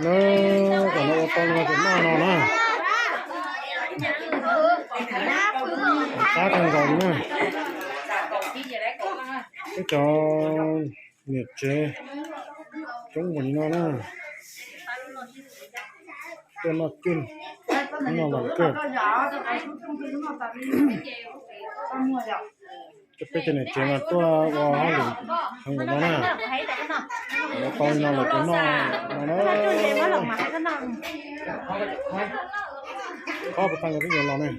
Na, kom no ua tau no ces noj no na. Qab kawg nkaus li na. Peb cov niam tsev coob npaum li no na. Tuaj noj cwj, noj vam kawg. Peb cov niam tsev mas tuaj ua hauj lwm heev npaum no na. Ua tau li no lawm ces noj no na. Qab puas tag nkawd twb yuav los ne.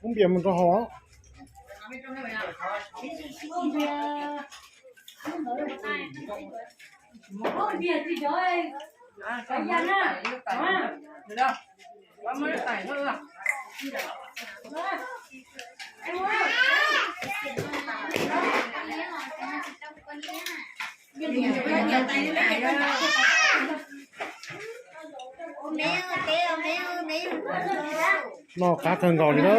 Muab npias mus rau hauv. Noj qab kawg nkaus li na.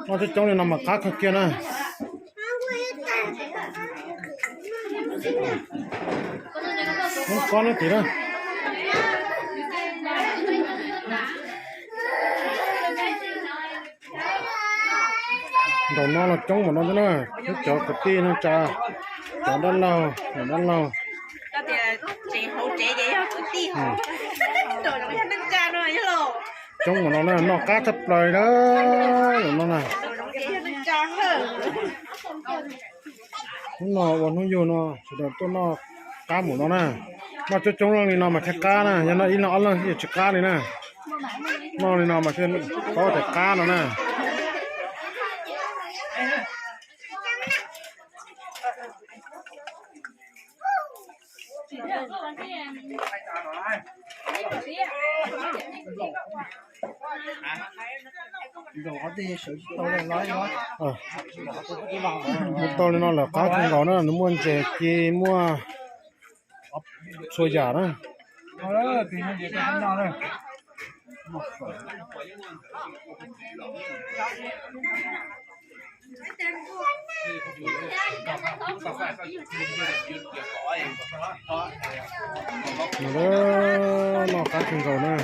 Noj coob coob li no mas qab kawg kiag na. Muab kob neb tim na. Nraum no los coob npaum no thiab na, peb cov kwv tij neej tsa, cov dab laug, niam dab laug. Coob npaum no na, noj qab tshaj plaws na, nraum no na. Hnub no ua hnub yug no sawv daws tuaj noj qab npaum no na. Noj coob coob leej li no mas thiaj qab na, yog noj ib leeg ob leeg yeej tsis qab li na. Noj li no mas thiaj paub tias qab no na. Ua tau li no lawm qab kawg nkaus na, nws muaj ntses ci muaj txhua yam na. Noj qab kawg nkaus na.